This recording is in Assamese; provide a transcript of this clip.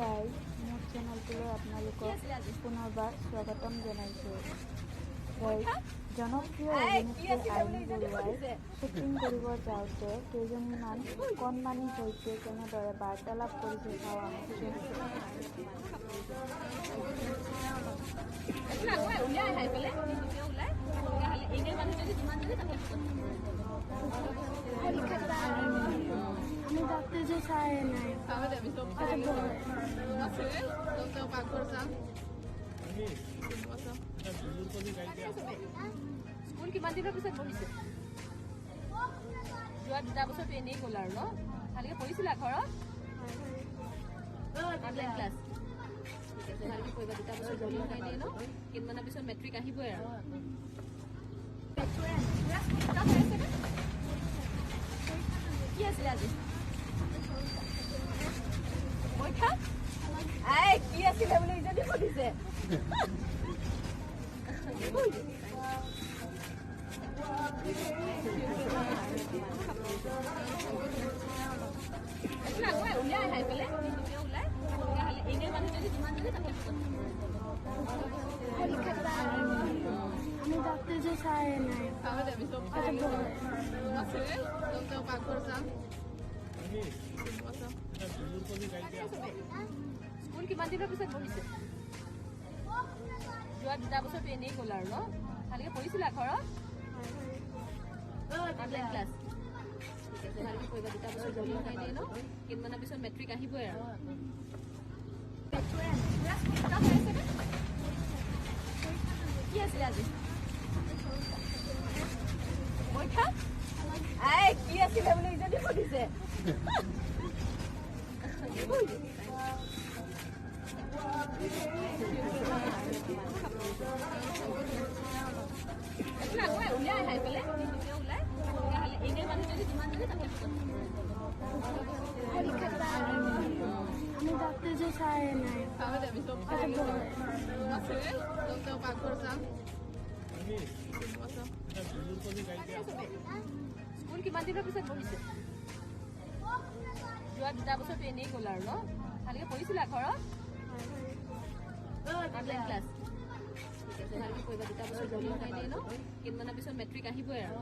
গাইজ, মোৰ চেনেলটোলৈ আপোনালোকক পুনৰবাৰ স্বাগতম জনাইছোঁ। গাইজ, জনপ্ৰিয় অভিনেত্ৰী আইমী বৰুৱাই শ্বুটিং কৰিব যাওঁতে কেইজনীমান কণমানিৰ সৈতে কেনেদৰে বাৰ্তালাপ কৰিছে, চাওঁ আহকচোন। আমি ডাক্তৰ যে চাই নাই। স্কুল কিমান দিনৰ পিছত বহিছে? যোৱা 2টা বছৰটো এনেই গ'ল আৰু ন? ভালকে পঢ়িছিলা ঘৰত? অনলাইন ক্লাছ, ঠিক আছে, ভালকে পঢ়িবা। 2টা বছৰ গ'ল নহয় এনেই ন? কেইদিনমানৰ পিছত মেট্ৰিক আহিবই আৰু। কি আছিলে আজি পৰীক্ষা? এই কি আছিলে বুলি ইজনী সুধিছে। উলিয়াই আহাই পেলাই ওলাই এনেই মানুহজনী যিমান। আমি ডাক্তৰ যে চাই নাই। স্কুল কিমান দিনৰ পিছত বহিছে? যোৱা 2টা বছৰটো এনেই গ'ল আৰু ন? ভালকে পঢ়িছিলা ঘৰত? অনলাইন ক্লাছ, ঠিক আছে, ভালকে পঢ়িবা। 2টা বছৰ গ'ল নহয় এনেই ন? কেইদিনমানৰ পিছত মেট্ৰিক আহিবই আৰু। কি আছিলে আজি পৰীক্ষা? এই কি আছিলে বুলি ইজনী সুধিছে। উলিয়াই আহাই পেলাই ওলাই এনেই মানুহজনী যিমান। আমি ডাক্তৰ যে চাই নাই। স্কুল কিমান দিনৰ পিছত বহিছে? যোৱা 2টা বছৰটো এনেই গ'ল আৰু ন? ভালকে পঢ়িছিলা ঘৰত? অনলাইন ক্লাছ, ঠিক আছে, ভালকে পঢ়িবা। 2টা বছৰ গ'ল নহয় এনেই ন? কেইদিনমানৰ পিছত মেট্ৰিক আহিবই আৰু।